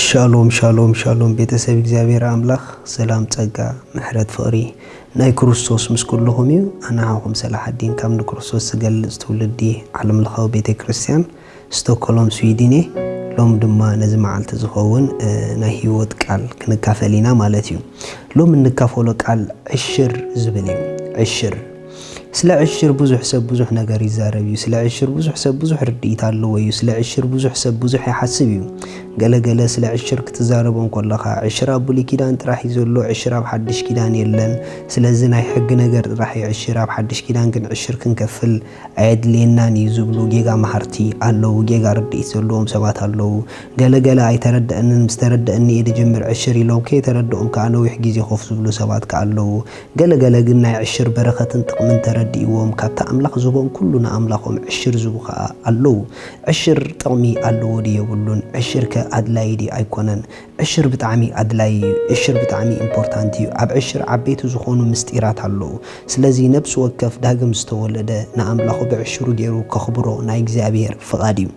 ሻሎም ሻሎም ሻሎም፣ ቤተሰብ እግዚኣብሔር ኣምላኽ ሰላም፣ ጸጋ፣ ምሕረት፣ ፍቕሪ ናይ ክርስቶስ ምስ ኩልኹም እዩ። ኣነ ሓውኹም ሰላሓዲን ካብ ንክርስቶስ ዝገልጽ ትውልዲ ዓለም ለኻዊ ቤተ ክርስቲያን ስቶክሆልም ስዊድን እየ። ሎም ድማ ነዚ መዓልቲ ዝኸውን ናይ ህይወት ቃል ክንካፈል ኢና ማለት እዩ። ሎም እንካፈሎ ቃል ዕሽር ዝብል እዩ። ዕሽር ስለ ዕሽር ብዙሕ ሰብ ብዙሕ ነገር ይዛረብ እዩ። ስለ ዕሽር ብዙሕ ሰብ ብዙሕ ርድኢት ኣለዎ እዩ። ስለ ዕሽር ብዙሕ ሰብ ብዙሕ ይሓስብ እዩ። ገለገለ ስለ ዕሽር ክትዛረቦ እንኮለኻ፣ ዕሽር ኣብ ብሉይ ኪዳን ጥራሕ እዩ ዘሎ፣ ዕሽር ኣብ ሓድሽ ኪዳን የለን። ስለዚ ናይ ሕጊ ነገር ጥራሕ እዩ ዕሽር፣ ኣብ ሓድሽ ኪዳን ግን ዕሽር ክንከፍል ኣየድልየናን እዩ ዝብሉ ጌጋ መሃርቲ ኣለዉ። ጌጋ ርድኢት ዘለዎም ሰባት ኣለዉ። ገለገለ ኣይተረድአንን፣ ምስ ተረድአኒ እየ ድጅምር ዕሽር ኢሎም ከይተረድኦም ከኣ ነዊሕ ግዜ ኮፍ ዝብሉ ሰባት ከኣ ኣለዉ። ገለገለ ግን ናይ ዕሽር በረኸትን ጥቕምን ተረዲእዎም ካብቲ ኣምላኽ ዝህቦም ኩሉ ንኣምላኾም ዕሽር ዝህቡ ከኣ ኣለዉ። ዕሽር ጥቕሚ ኣለዎ ድዩ የብሉን? ዕሽርከ ኣድላዪ ድዩ ኣይኮነን? ዕሽር ብጣዕሚ ኣድላዪ እዩ። ዕሽር ብጣዕሚ ኢምፖርታንት እዩ። ኣብ ዕሽር ዓበይቲ ዝኾኑ ምስጢራት ኣለዉ። ስለዚ ነብሲ ወከፍ ዳግም ዝተወለደ ንኣምላኹ ብዕሽሩ ገይሩ ከኽብሮ ናይ እግዚኣብሔር ፍቓድ እዩ።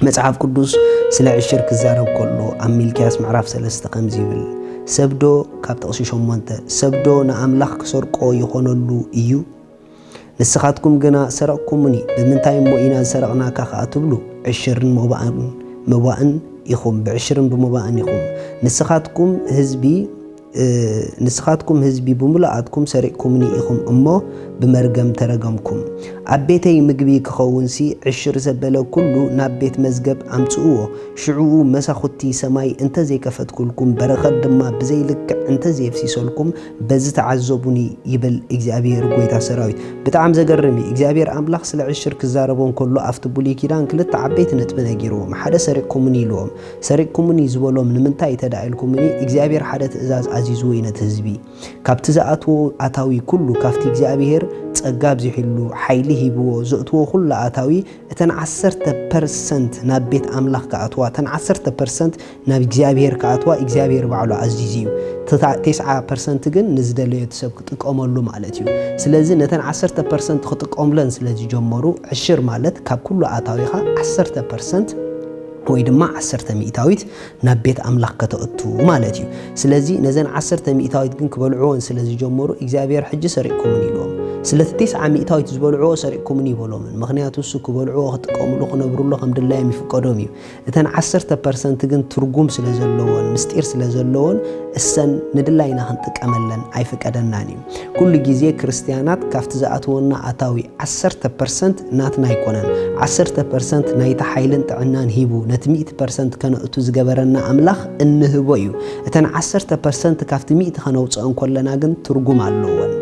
መጽሓፍ ቅዱስ ስለ ዕሽር ክዛረብ ከሎ ኣብ ሚልክያስ ምዕራፍ ሰለስተ ከምዚ ይብል፣ ሰብዶ ካብ ጥቕሲ ሸሞንተ፣ ሰብዶ ንኣምላኽ ክሰርቆ ይኾነሉ እዩ? ንስኻትኩም ግና ሰረቕኩምኒ፣ ብምንታይ እሞ ኢና ዝሰረቕናካ ከኣ ትብሉ፣ ዕሽርን መባእን መባእን ኢኹም፣ ብዕሽርን ብመባእን ኢኹም። ንስኻትኩም ህዝቢ ንስኻትኩም ህዝቢ ብምሉኣትኩም ሰሪቕኩምኒ ኢኹም እሞ ብመርገም ተረገምኩም። ኣብ ቤተይ ምግቢ ክኸውንሲ ዕሽር ዘበለ ኩሉ ናብ ቤት መዝገብ ኣምጽእዎ። ሽዕኡ መሳኹቲ ሰማይ እንተዘይከፈትኩልኩም፣ በረኸት ድማ ብዘይ ልክዕ እንተዘየፍሲሰልኩም፣ በዚ ተዓዘቡኒ ይብል እግዚኣብሔር ጐይታ ሰራዊት። ብጣዕሚ ዘገርም እዩ። እግዚኣብሔር ኣምላኽ ስለ ዕሽር ክዛረቦም ከሎ ኣብቲ ብሉይ ኪዳን ክልተ ዓበይቲ ነጥቢ ነጊርዎም። ሓደ ሰሪቕኩምኒ ኢልዎም። ሰሪቕኩምኒ ዝበሎም ንምንታይ እንተ ደኣ ኢልኩምኒ፣ እግዚኣብሔር ሓደ ትእዛዝ ኣዚዝዎ እዩ ነቲ ህዝቢ። ካብቲ ዝኣትዎ ኣታዊ ኩሉ፣ ካብቲ እግዚኣብሔር ጸጋ ኣብዚሑሉ፣ ሓይሊ ሂብዎ፣ ዘእትዎ ኩሉ ኣታዊ እተን ዓሰርተ ፐርሰንት ናብ ቤት ኣምላኽ ክኣትዋ፣ እተን ዓሰርተ ፐርሰንት ናብ እግዚኣብሔር ክኣትዋ እግዚኣብሔር ባዕሉ ኣዚዙ እዩ። ተታ-፣ ተስዓ ፐርሰንት ግን ንዝደለዮ እቲ ሰብ ክጥቀመሉ ማለት እዩ። ስለዚ ነተን ዓሰርተ ፐርሰንት ክጥቀሙለን ስለ ዝጀመሩ፣ ዕሽር ማለት ካብ ኩሉ ኣታዊኻ ዓሰርተ ፐርሰንት ወይ ድማ ዓሰርተ ሚእታዊት ናብ ቤት ኣምላኽ ከተእቱ ማለት እዩ። ስለዚ ነዘን ዓሰርተ ሚእታዊት ግን ክበልዕወን ስለ ዝጀመሩ እግዚኣብሔር ሕጂ ሰሪቕኩምን ኢልዎም። ስለቲ ተስዓ ሚእታዊት ዝበልዕዎ ሰሪቕኩምን ይበሎምን። ምኽንያቱ እሱ ክበልዕዎ፣ ክጥቀምሉ፣ ክነብርሉ ከም ድላዮም ይፍቀዶም እዩ። እተን ዓሰርተ ፐርሰንት ግን ትርጉም ስለ ዘለዎን ምስጢር ስለ ዘለዎን እሰን ንድላይና ክንጥቀመለን ኣይፍቀደናን እዩ። ኩሉ ግዜ ክርስትያናት ካብቲ ዝኣትወና ኣታዊ ዓሰርተ ፐርሰንት ናትና ኣይኮነን። ዓሰርተ ፐርሰንት ናይቲ ሓይልን ጥዕናን ሂቡ ነቲ ሚእቲ ፐርሰንት ከነእቱ ዝገበረና ኣምላኽ እንህቦ እዩ። እተን ዓሰርተ ፐርሰንት ካብቲ ሚእቲ ከነውፅአን ከለና ግን ትርጉም ኣለወን።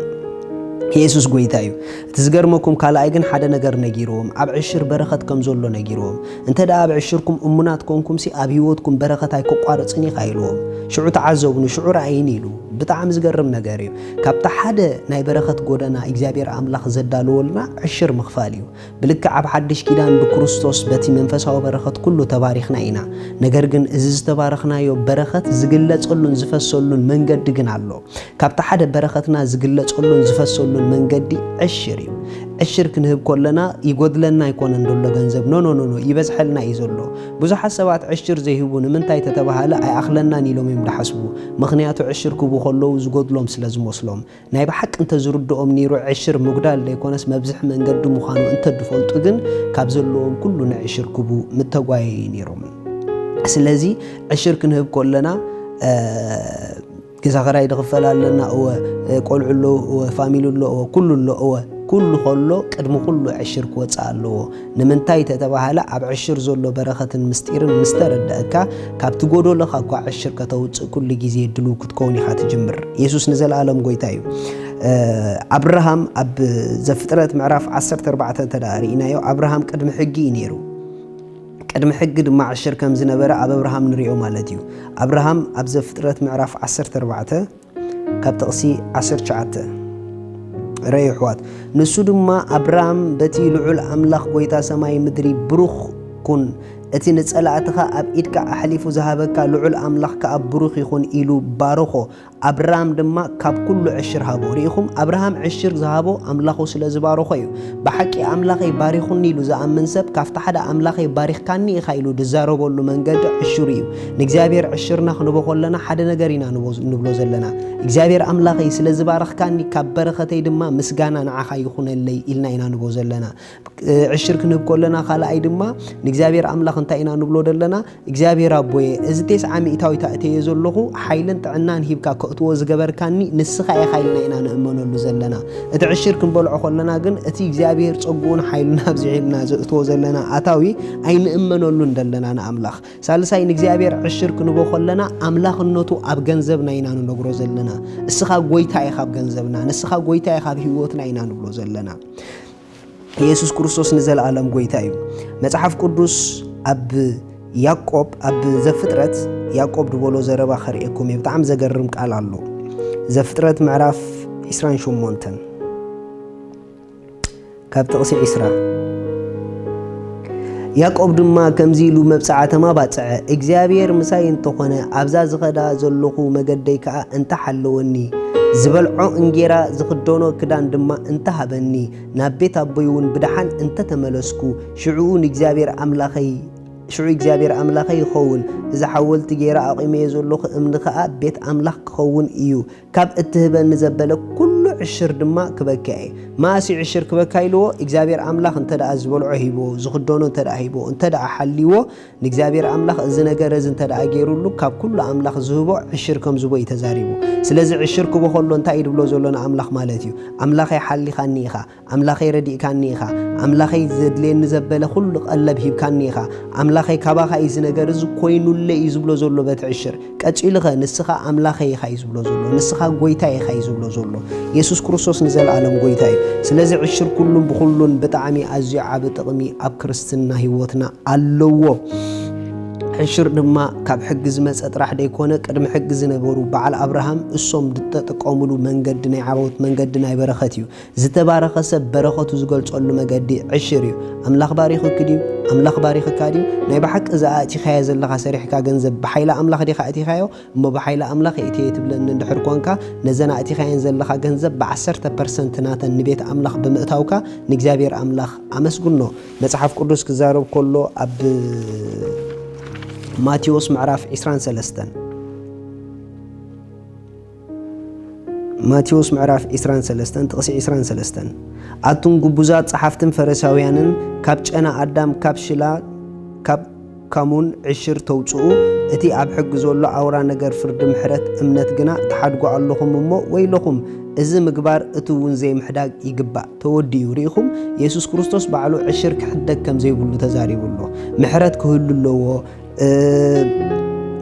የሱስ ጐይታ እዩ። እቲ ዝገርመኩም ካልኣይ ግን ሓደ ነገር ነጊርዎም፣ ኣብ ዕሽር በረኸት ከም ዘሎ ነጊርዎም። እንተ ደኣ ኣብ ዕሽርኩም እሙናት ኮንኩምሲ ኣብ ህይወትኩም በረኸት ኣይከቋርጽን ኢኻ ኢልዎም። ሽዑ ተዓዘቡኒ፣ ሽዑ ረኣይኒ ኢሉ። ብጣዕሚ ዝገርም ነገር እዩ። ካብቲ ሓደ ናይ በረኸት ጎደና እግዚኣብሔር ኣምላኽ ዘዳለወልና ዕሽር ምኽፋል እዩ። ብልክዕ ኣብ ሓድሽ ኪዳን ብክርስቶስ በቲ መንፈሳዊ በረኸት ኩሉ ተባሪኽና ኢና። ነገር ግን እዚ ዝተባረኽናዮ በረኸት ዝግለጸሉን ዝፈሰሉን መንገዲ ግን ኣሎ። ካብቲ ሓደ በረኸትና ዝግለጸሉን ዝፈሰሉን መንገዲ ዕሽር እዩ። ዕሽር ክንህብ ከለና ይጎድለና ኣይኮነን ዘሎ ገንዘብ፣ ኖ፣ ኖ፣ ኖ፣ ኖ፣ ይበዝሐልና እዩ ዘሎ። ብዙሓት ሰባት ዕሽር ዘይህቡ ንምንታይ ተተባሃለ ኣይኣኽለናን ኢሎም እዮም ድሓስቡ። ምኽንያቱ ዕሽር ክህቡ ከለዉ ዝጎድሎም ስለ ዝመስሎም። ናይ ብሓቂ እንተ ዝርድኦም ነይሩ ዕሽር ምጉዳል ዘይኮነስ መብዝሒ መንገዲ ምዃኑ እንተ ድፈልጡ ግን ካብ ዘለዎም ኩሉ ንዕሽር ክህቡ ምተጓየዩ ነይሮም። ስለዚ ዕሽር ክንህብ ከለና፣ እ፣ ገዛ ኸራይ ድኽፈል ኣለና፣ እወ፣ እ፣ ቆልዑ ኣለዉ፣ እወ፣ ፋሚሊ ኣሎ፣ እወ፣ ኩሉ ኣሎ፣ እወ፣ ኩሉ ከሎ ቅድሚ ኩሉ ዕሽር ክወጽእ ኣለዎ። ንምንታይ ተተባህለ ኣብ ዕሽር ዘሎ በረኸትን ምስጢርን ምስ ተረድአካ ካብቲ ጎደሎኻ እኳ ዕሽር ከተውጽእ ኩሉ ግዜ ድሉው ክትከውን ኢኻ ትጅምር። የሱስ ንዘለኣለም ጐይታ እዩ። እ፣ ኣብርሃም ኣብ ዘፍጥረት ምዕራፍ ዓሰርተ ኣርባዕተ እንተ ደኣ ርኢናዮ ኣብርሃም ቅድሚ ሕጊ እዩ ነይሩ። ቅድሚ ሕጊ ድማ ዕሽር ከም ዝነበረ ኣብ ኣብርሃም ንሪኦ ማለት እዩ። ኣብርሃም ኣብ ዘፍጥረት ምዕራፍ ዓሰርተ ኣርባዕተ ካብ ጥቕሲ ዓሰርተ ትሽዓተ ረዩ ኣሕዋት። ንሱ ድማ ኣብርሃም በቲ ልዑል ኣምላኽ ጐይታ ሰማይ ምድሪ ብሩኽ ኩን፣ እቲ ንጸላእትኻ ኣብ ኢድካ ኣሕሊፉ ዝሃበካ ልዑል ኣምላኽ ከኣ ብሩኽ ይኹን ኢሉ ባረኾ። ኣብርሃም ድማ ካብ ኩሉ ዕሽር ሃቦ። ርኢኹም፣ ኣብርሃም ዕሽር ዝሃቦ ኣምላኹ ስለ ዝባረኾ እዩ። ብሓቂ ኣምላኸይ ባሪኹኒ ኢሉ ዝኣምን ሰብ ካብቲ ሓደ ኣምላኸይ ባሪኽካኒ ኢኻ ኢሉ ዝዛረበሉ መንገዲ ዕሽሩ እዩ። ንእግዚኣብሔር ዕሽርና ክንቦ ከለና ሓደ ነገር ኢና ንቦ- ንብሎ ዘለና። እግዚኣብሔር ኣምላኸይ ስለ ዝባረኽካኒ ካብ በረኸተይ ድማ ምስጋና ንዓኻ ይኹነለይ ኢልና ኢና ንቦ ዘለና። ዕሽር ክንህብ ከለና ካልኣይ ድማ ንእግዚኣብሔር ኣምላኽ እንታይ ኢና ንብሎ ዘለና? እግዚኣብሔር ኣቦየ፣ እዚ ቴስዓ ሚእታዊት ኣእተየ ዘለኹ ሓይልን ጥዕናን ሂብካ ከእትዎ ዝገበርካኒ ንስኻ ኢኻ ኢልና ኢና ንእመነሉ ዘለና። እቲ ዕሽር ክንበልዖ ከለና ግን እቲ እግዚኣብሔር ጸግኡን ሓይሉን ኣብዚሑልና ዘእትዎ ዘለና ኣታዊ ኣይንእመነሉን ዘለና ንኣምላኽ። ሳልሳይ ንእግዚኣብሔር ዕሽር ክንቦ ከለና ኣምላኽነቱ ኣብ ገንዘብና ኢና ንነግሮ ዘለና። እስኻ ጎይታ ኢኻ ኣብ ገንዘብና፣ ንስኻ ጎይታ ኢኻ ኣብ ህይወትና ኢና ንብሎ ዘለና። ኢየሱስ ክርስቶስ ንዘለኣለም ጎይታ እዩ። መጽሓፍ ቅዱስ ኣብ ያዕቆብ፣ ኣብ ዘፍጥረት ያዕቆብ ዝበሎ ዘረባ ከርእየኩም እየ። ብጣዕሚ ዘገርም ቃል ኣሎ። ዘፍጥረት ምዕራፍ ዕስራን ሸሞንተን ካብ ጥቕሲ ዕስራ። ያዕቆብ ድማ ከምዚ ኢሉ መብጽዓ ተማባጽዐ፣ እግዚኣብሔር ምሳይ እንተኾነ ኣብዛ ዝኸዳ ዘለኹ መገደይ ከኣ እንተሓለወኒ፣ ዝበልዖ እንጌራ ዝኽደኖ ክዳን ድማ እንተሃበኒ፣ ናብ ቤት ኣቦይ እውን ብደሓን እንተተመለስኩ፣ ሽዕኡ ንእግዚኣብሔር ኣምላኸይ ሽዑ እግዚኣብሔር ኣምላኸይ ይኸውን፣ እዚ ሓወልቲ ገይረ ኣቑመዮ ዘለኹ እምኒ ኸኣ ቤት ኣምላኽ ክኸውን እዩ። ካብ እትህበኒ ዘበለ ኩሉ ዕሽር ድማ ክበካ እየ። መኣስ እዩ ዕሽር ክበካ ኢልዎ? እግዚኣብሔር ኣምላኽ እንተ ደኣ ዝበልዖ ሂብዎ፣ ዝኽደኖ እንተ ደኣ ሂብዎ፣ እንተ ደኣ ሓልይዎ፣ ንእግዚኣብሔር ኣምላኽ እዚ ነገር እዚ እንተ ደኣ ገይሩሉ፣ ካብ ኩሉ ኣምላኽ ዝህቦ ዕሽር ከም ዝህቦ እዩ ተዛሪቡ። ስለዚ ዕሽር ክቦ ከሎ እንታይ እዩ ድብሎ ዘሎ ንኣምላኽ ማለት እዩ? ኣምላኸይ ሓሊኻኒ ኢኻ፣ ኣምላኸይ ረዲእካኒ ኢኻ፣ ኣምላኸይ ዘድልየኒ ዘበለ ኩሉ ቀለብ ሂብካኒ ኢኻ፣ ኣምላኸይ ካባኻ እዩ እዚ ነገር እዚ ኮይኑለይ እዩ ዝብሎ ዘሎ በቲ ዕሽር። ቀጺሉኸ ንስኻ ኣምላኸይ ኢኻ እዩ ዝብሎ ዘሎ፣ ንስኻ ጎይታይ ኢኻ እዩ ዝብሎ ዘሎ። የሱስ ክርስቶስ ንዘለኣለም ጎይታ እዩ። ስለዚ ዕሽር ኩሉን ብኹሉን ብጣዕሚ ኣዝዩ ዓቢ ጥቕሚ ኣብ ክርስትና ህይወትና ኣለዎ። ዕሽር ድማ ካብ ሕጊ ዝመጸ ጥራሕ ደይኮነ፣ ቅድሚ ሕጊ ዝነበሩ በዓል ኣብርሃም እሶም ዝተጠቀሙሉ መንገዲ ናይ ዓወት መንገዲ ናይ በረኸት እዩ። ዝተባረኸ ሰብ በረኸቱ ዝገልጸሉ መገዲ ዕሽር እዩ። ኣምላኽ ባሪኹኪ ድዩ? ኣምላኽ ባሪኽካ ድዩ? ናይ ብሓቂ እዛ ኣእቲኻያ ዘለኻ ሰሪሕካ ገንዘብ ብሓይሊ ኣምላኽ ዲኻ ኣእቲኻዮ? እሞ ብሓይሊ ኣምላኽ የእትየ ትብለኒ እንድሕር ኮንካ፣ ነዘን ኣእቲኻየን ዘለኻ ገንዘብ ብዓሰርተ ፐርሰንት ናተን ንቤት ኣምላኽ ብምእታውካ ንእግዚኣብሔር ኣምላኽ ኣመስግኖ። መጽሓፍ ቅዱስ ክዛረብ ከሎ ኣብ ማቴዎስ ምዕራፍ ዕስራን ሰለስተን፣ ማቴዎስ ምዕራፍ ዕስራን ሰለስተን ጥቕሲ ዕስራን ሰለስተን፣ ኣቱም ግቡዛት ጸሓፍትን ፈሪሳውያንን፣ ካብ ጨና ኣዳም፣ ካብ ሽላ፣ ካብ ካሙን ዕሽር ተውጽኡ፣ እቲ ኣብ ሕጊ ዘሎ ኣውራ ነገር ፍርዲ ምሕረት እምነት ግና ትሓድጉ ኣለኹም። እሞ ወይለኹም፣ እዚ ምግባር እቲ እውን ዘይምሕዳግ ይግባእ። ተወዲኡ። ርኢኹም፣ የሱስ ክርስቶስ ባዕሉ ዕሽር ክሕደግ ከም ዘይብሉ ተዛሪቡ ኣሎ። ምሕረት ክህሉ ኣለዎ። እ፣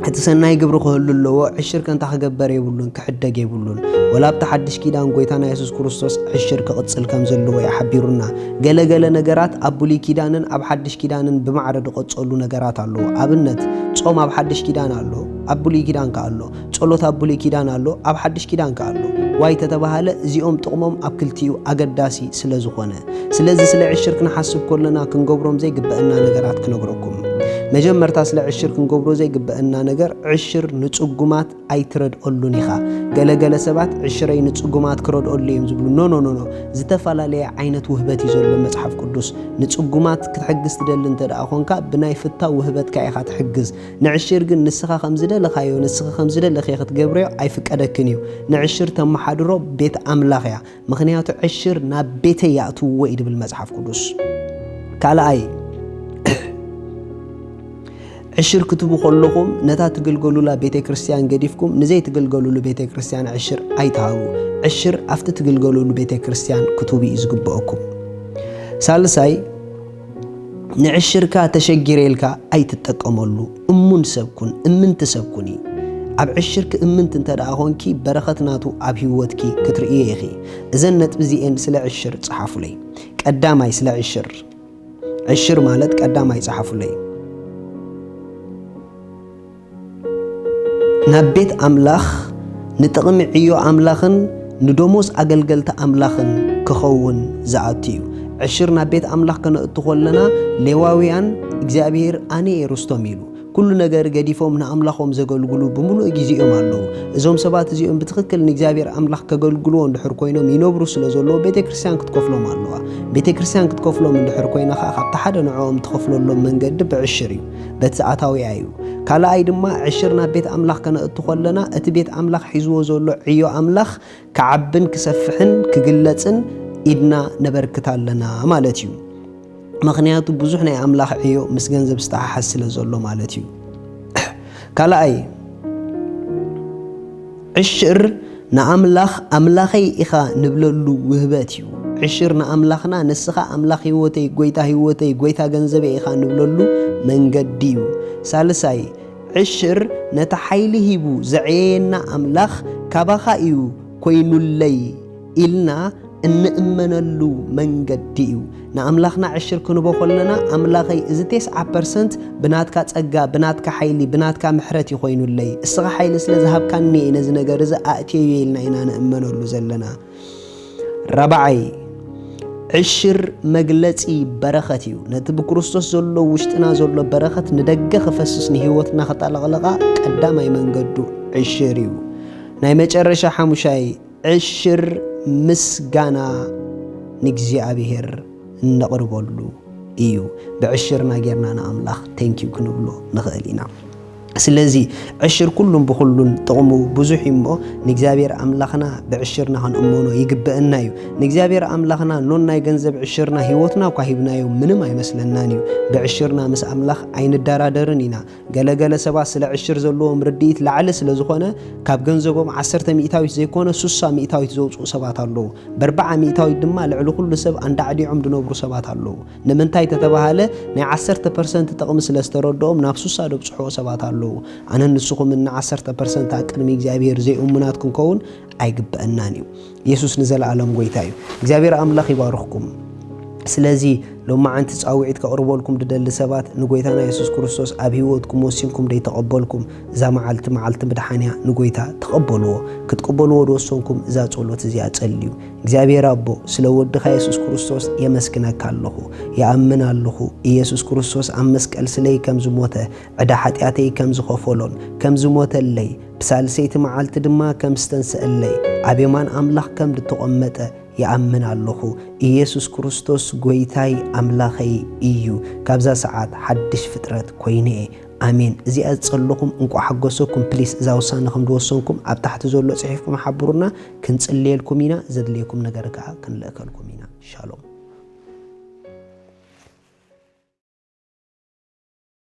እቲ ሰናይ ግብሪ ክህሉ ኣለዎ። ዕሽር ከ እንታይ ክገበር የብሉን፣ ክሕደግ የብሉን። ወላ ኣብቲ ሓድሽ ኪዳን ጎይታና የሱስ ክርስቶስ ዕሽር ክቕጽል ከም ዘለዎ እዩ ሓቢሩና። ገለ ገለ ነገራት ኣብ ብሉይ ኪዳንን ኣብ ሓድሽ ኪዳንን ብማዕረ ዝቐጸሉ ነገራት ኣለዉ። ኣብነት፣ ጾም ኣብ ሓድሽ ኪዳን ኣሎ፣ ኣብ ብሉይ ኪዳን ከ ኣሎ። ጸሎት ኣብ ብሉይ ኪዳን ኣሎ፣ ኣብ ሓድሽ ኪዳን ከ ኣሎ። ዋይ ተተባሃለ፣ እዚኦም ጥቕሞም ኣብ ክልቲኡ ኣገዳሲ ስለ ዝኾነ። ስለዚ ስለ ዕሽር ክንሓስብ ከለና ክንገብሮም ዘይግበአና ነገራት ክነግረኩም። መጀመርታ ስለ ዕሽር ክንገብሮ ዘይግበአና ነገር፣ ዕሽር ንጽጉማት ኣይትረድኦሉን ኢኻ። ገለ ገለ ሰባት ዕሽረይ ንጽጉማት ክረድኦሉ እዮም ዝብሉ። ኖ፣ ኖ፣ ኖ፣ ኖ። ዝተፈላለየ ዓይነት ውህበት እዩ ዘሎ መጽሓፍ ቅዱስ። ንጽጉማት ክትሕግዝ ትደሊ እንተ ደኣ ኾንካ፣ ብናይ ፍታው ውህበትካ ኢኻ ትሕግዝ። ንዕሽር ግን ንስኻ ከም ዝደለኻዮ፣ ንስኺ ከም ዝደለኽዮ ክትገብርዮ ኣይፍቀደክን እዩ። ንዕሽር ተመሓድሮ ቤት ኣምላኽ እያ። ምኽንያቱ ዕሽር ናብ ቤተይ ይኣትውዎ እዩ ድብል መጽሓፍ ቅዱስ። ካልኣይ፣ ዕሽር ክትቡ ከለኹም ነታ ትግልገሉላ ቤተ ክርስቲያን ገዲፍኩም ንዘይትግልገሉሉ ቤተ ክርስቲያን ዕሽር ኣይትሃቡ። ዕሽር ኣብቲ ትግልገሉሉ ቤተ ክርስቲያን ክትቡ እዩ ዝግበአኩም። ሳልሳይ፣ ንዕሽርካ ተሸጊረ ኢልካ ኣይትጠቀመሉ። እሙን ሰብ ኩን፣ እምንቲ ሰብ ኩኒ። ኣብ ዕሽርኪ እምንቲ እንተ ደኣ ኾንኪ፣ በረኸት ናቱ ኣብ ህይወትኪ ክትርእዮ ኢኺ። እዘን ነጥቢ እዚኤን ስለ ዕሽር ጸሓፉለይ። ቀዳማይ ስለ ዕሽር። ዕሽር ማለት ቀዳማይ ጸሓፉለይ። ናብ ቤት ኣምላኽ ንጥቕሚ ዕዮ ኣምላኽን ንደሞዝ ኣገልገልቲ ኣምላኽን ክኸውን ዝኣቱ እዩ። ዕሽር ናብ ቤት ኣምላኽ ከነእቱ ከለና፣ ሌዋውያን እግዚኣብሔር ኣነ እየ ርስቶም ኢሉ። ኩሉ ነገር ገዲፎም ንኣምላኾም ዘገልግሉ ብምሉእ ግዜኦም ኣለዉ። እዞም ሰባት እዚኦም ብትኽክል ንእግዚኣብሔር ኣምላኽ ከገልግልዎ እንድሕር ኮይኖም ይነብሩ ስለ ዘለዉ፣ ቤተ ክርስቲያን ክትከፍሎም ኣለዋ። ቤተ ክርስቲያን ክትከፍሎም እንድሕር ኮይና ኸዓ፣ ካብቲ ሓደ ንዕኦም ትኸፍለሎም መንገዲ ብዕሽር እዩ። በቲ ኣታዊኣ እዩ። ካልኣይ ድማ፣ ዕሽር ናብ ቤት ኣምላኽ ከነእቱ ከለና፣ እቲ ቤት ኣምላኽ ሒዝዎ ዘሎ ዕዮ ኣምላኽ ክዓብን ክሰፍሕን ክግለጽን ኢድና ነበርክት ኣለና ማለት እዩ። ምኽንያቱ ብዙሕ ናይ ኣምላኽ ዕዮ ምስ ገንዘብ ዝተሓሓዝ ስለ ዘሎ ማለት እዩ። ካልኣይ፣ ዕሽር ንኣምላኽ ኣምላኸይ ኢኻ ንብለሉ ውህበት እዩ። ዕሽር ንኣምላኽና ንስኻ ኣምላኽ ህይወተይ፣ ጎይታ ህይወተይ፣ ጎይታ ገንዘበይ ኢኻ ንብለሉ መንገዲ እዩ። ሳልሳይ፣ ዕሽር ነቲ ሓይሊ ሂቡ ዘዕየየና ኣምላኽ ካባኻ እዩ ኮይኑለይ ኢልና እንእመነሉ መንገዲ እዩ። ንኣምላኽና ዕሽር ክንቦ ከለና፣ ኣምላኸይ፣ እዚ ተስዓ ፐርሰንት ብናትካ ጸጋ፣ ብናትካ ሓይሊ፣ ብናትካ ምሕረት እዩ ኮይኑለይ። እስኻ ሓይሊ ስለ ዝሃብካኒ እየ ነዚ ነገር እዚ ኣእትየዮ ኢልና ኢና ንእመነሉ ዘለና። ራብዓይ፣ ዕሽር መግለጺ በረኸት እዩ። ነቲ ብክርስቶስ ዘሎ ውሽጥና ዘሎ በረኸት ንደገ ክፈስስ ንህይወትና ክጠለቕልቓ ቀዳማይ መንገዱ ዕሽር እዩ። ናይ መጨረሻ ሓሙሻይ፣ ዕሽር ምስጋና ንእግዚኣብሔር እነቕርበሉ እዩ። ብዕሽርና ጌርና ንኣምላኽ ቴንኪዩ ክንብሎ ንኽእል ኢና። ስለዚ ዕሽር ኩሉን ብኹሉን ጥቕሙ ብዙሕ እዩ እሞ፣ ንእግዚኣብሔር ኣምላኽና ብዕሽርና ክንእመኖ ይግበአና እዩ። ንእግዚኣብሔር ኣምላኽና ኖን ናይ ገንዘብ ዕሽርና ህይወትና እኳ ሂብናዮ ምንም ኣይመስለናን እዩ። ብዕሽርና ምስ ኣምላኽ ኣይንደራደርን ኢና። ገለ ገለ ሰባት ስለ ዕሽር ዘለዎም ርድኢት ላዕሊ ስለ ዝኾነ፣ ካብ ገንዘቦም ዓሰርተ ሚእታዊት ዘይኮነ ሱሳ ሚእታዊት ዘውፅኡ ሰባት ኣለዉ። በርብዓ ሚእታዊት ድማ ልዕሊ ኩሉ ሰብ ኣንዳዕዲዖም ዝነብሩ ሰባት ኣለዉ። ንምንታይ ተተባሃለ፣ ናይ ዓሰርተ ፐርሰንት ጥቕሚ ስለ ዝተረድኦም ናብ ሱሳ ደብፅሕዎ ሰባት ኣለዉ። ኣነን ንስኹምን ንዓሰርተ ፐርሰንት ኣብ ቅድሚ እግዚኣብሔር ዘይእሙናት ክንከውን ኣይግበአናን እዩ። የሱስ ንዘለኣለም ጎይታ እዩ። እግዚኣብሔር ኣምላኽ ይባርኽኩም። ስለዚ ሎማዓንቲ ጻውዒት ከቕርበልኩም ድደሊ ሰባት፣ ንጎይታና የሱስ ክርስቶስ ኣብ ህይወትኩም ወሲንኩም ደይተቐበልኩም፣ እዛ መዓልቲ መዓልቲ ምድሓን እያ። ንጎይታ ተቐበልዎ። ክትቅበልዎ ድወሰንኩም እዛ ጸሎት እዚኣ ጸልዩ። እግዚኣብሔር ኣቦ፣ ስለ ወድኻ የሱስ ክርስቶስ የመስግነካ ኣለኹ። ይኣምን ኣለኹ፣ ኢየሱስ ክርስቶስ ኣብ መስቀል ስለይ ከም ዝሞተ፣ ዕዳ ሓጢኣተይ ከም ዝኸፈሎን ከም ዝሞተለይ፣ ብሳልሰይቲ መዓልቲ ድማ ከም ዝተንስአለይ፣ ኣብ የማን ኣምላኽ ከም ዝተቖመጠ ይኣምን ኣለኹ። ኢየሱስ ክርስቶስ ጎይታይ ኣምላኸይ እዩ። ካብዛ ሰዓት ሓድሽ ፍጥረት ኮይነ እየ። ኣሜን። እዚኣ ዝጸለኹም እንቋዕ ሓጎሰኩም። ፕሊስ፣ እዛ ውሳነ ከም ዝወሰንኩም ኣብ ታሕቲ ዘሎ ጽሒፍኩም ሓብሩና፣ ክንጽልየልኩም ኢና። ዘድልየኩም ነገር ከኣ ክንልእከልኩም ኢና። ሻሎም።